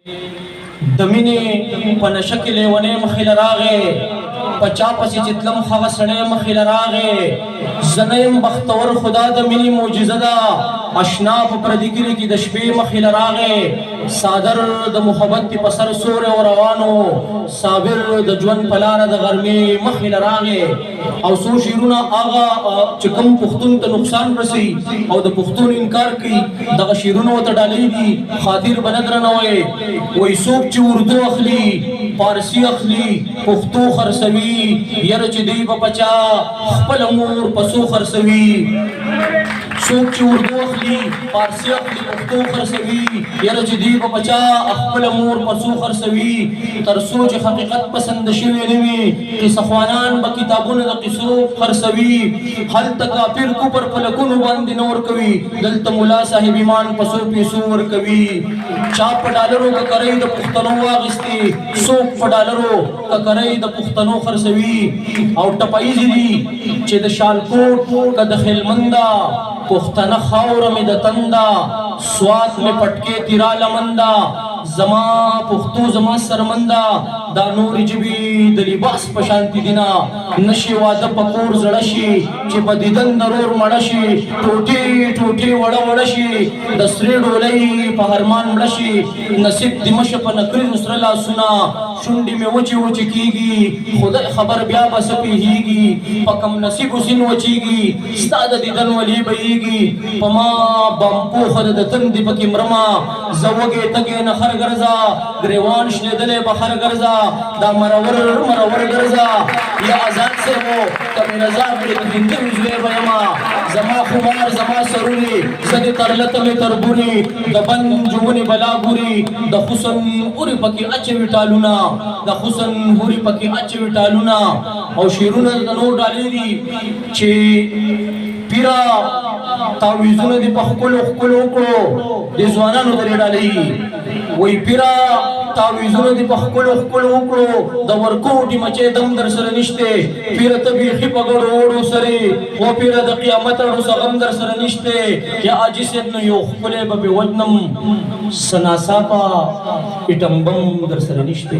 د مینې په نشه کې لیونی مخې له راغی، په چا پسې چې تلم هغه سړی مخې له راغی. زه نه یم بختور خو دا د مینې معجزه ده، اشنا په پردي کلي کې د شپې مخې له راغی. څادر د محبت دې په سر سوری او روان و، صابر د ژوند په لاره د غرمې مخې له راغی. او څو شعرونه هغه چې کوم پښتون ته نقصان رسي او د پښتون انکار کوي، دغه شعرونه ورته ډالۍ دي، خاطر به نه درنوئ. وایي څوک چې اردو اخلي، پارسي اخلي، پښتو خرڅوي، یاره چې دوی به په چا خپله مور په څو خرڅوي. څوک چې اردو اخلي، پارسي اخلي، پښتو خرڅوي، یاره چې دوی به په چا خپله مور په څو خرڅوي. تر څو چې حقیقت پسند شوی نه وي، قصه خوانان به کتابونه د قصو خرڅوي. هلته کافر کفر په لکونو باندې نه ورکوي، دلته ملا صاحب ایمان په څو پیسو ورکوي. چا په ډالرو ککرۍ د پښتنو واغستې، څوک په ډالرو ککرۍ د پښتنو خرڅوي. او ټپاییزې دي چې د شالکوټ که د هلمنده، پښتنه خاوره مې د تنده، سوات مې پټکې تیرا لمنده، زما پښتو زما سرمنده، دا نورې ژبې د لباس په شانتې دي نه. نشي واده په کور زړه شي، چې په دیدن ضرور مړه شي، ټوټې ټوټې وړه وړه شي، د سرې ډولۍ په هرمان مړه شي. نصیب دې مشه په نکریزو سره لاسونه، شونډې مې وچې وچې کېږي، خدای خبر بیا به څه پېښېږي، په کم نصیبو سین وچېږي، ستا د دیدن ولې بهېږي. په ما بمپوخه ده د تندې پکې مرمه، زه وږی تږی نه خر ګرځه، ګریوان شلېدلی بخر ګرځه، دا مرور مرور ګرځه. یا آزاد صاحب که مې رضا کړې د هندوي زوی به یمه، زما خمار زما سروري، زه دې تر لته مې تربوري، د بند جونې بلا ګوري، د حسن اورې پکې اچوي ټالونه، د حسن هورې پکې اچوي ټالونه. او شعرونه د نور ډالۍ دي چې پیرا تعویذونه دې په ښکلو ښکلو وکړو، د ځوانانو ته دې ډالۍ. وایي پیرا تعویذونه دې په ښکلو ښکلو وکړو، د ورکوټي مچۍ دم در سره نشته، پیره ته بیخي په ګډو وړو سرې و، پیره د قیامت اړو څه غم در سره نشته. یا حاجي صاحب نو یو ښکلی به پې وژنم، څه ناڅاپه اټم بم در سره نشته.